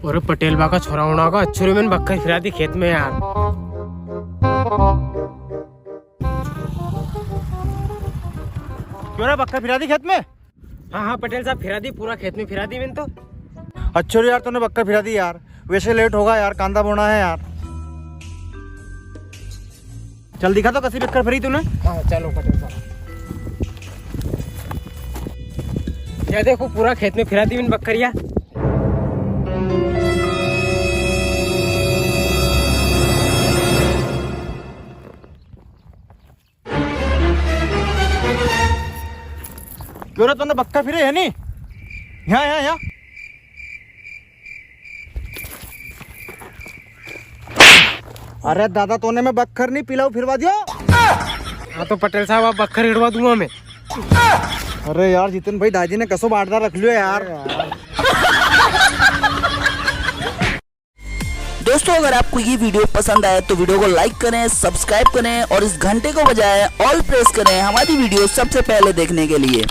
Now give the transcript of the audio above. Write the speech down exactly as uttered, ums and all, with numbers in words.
अरे पटेल बा का छोरा होना का अच्छो रे, मैंने बक्खर फिरा दी खेत में यार। क्यों रे, बक्खर फिरा दी खेत में? हाँ, हाँ, पटेल साहब, फिरा दी, पूरा खेत में फिरा दी मैंने तो। अच्छो रे यार, तूने बक्खर फिरा दी यार, वैसे लेट होगा यार, कांदा बोना है यार। चल दिखा तो, कसी बक्खर फिरी तूने? हाँ, चलो पटेल साहब। या देखो, पूरा खेत में फिरा दी मैंने बक्खरिया। क्यों रे, तूने बक्खर फिरे है नी? यहाँ, यहाँ, यहाँ। अरे दादा, तूने मैं बक्खर नी, पिलाव फिरवा दियो। हाँ तो पटेल साहब, आप बक्खर हिड़वा दूंगा मैं। अरे यार जितिन भाई, दाजी ने कसो बांटदार रख लियो यार। दोस्तों, अगर आपको ये वीडियो पसंद आए तो वीडियो को लाइक करें, सब्सक्राइब करें और इस घंटे को बजाएं, ऑल प्रेस करें हमारी वीडियो सबसे पहले देखने के लिए।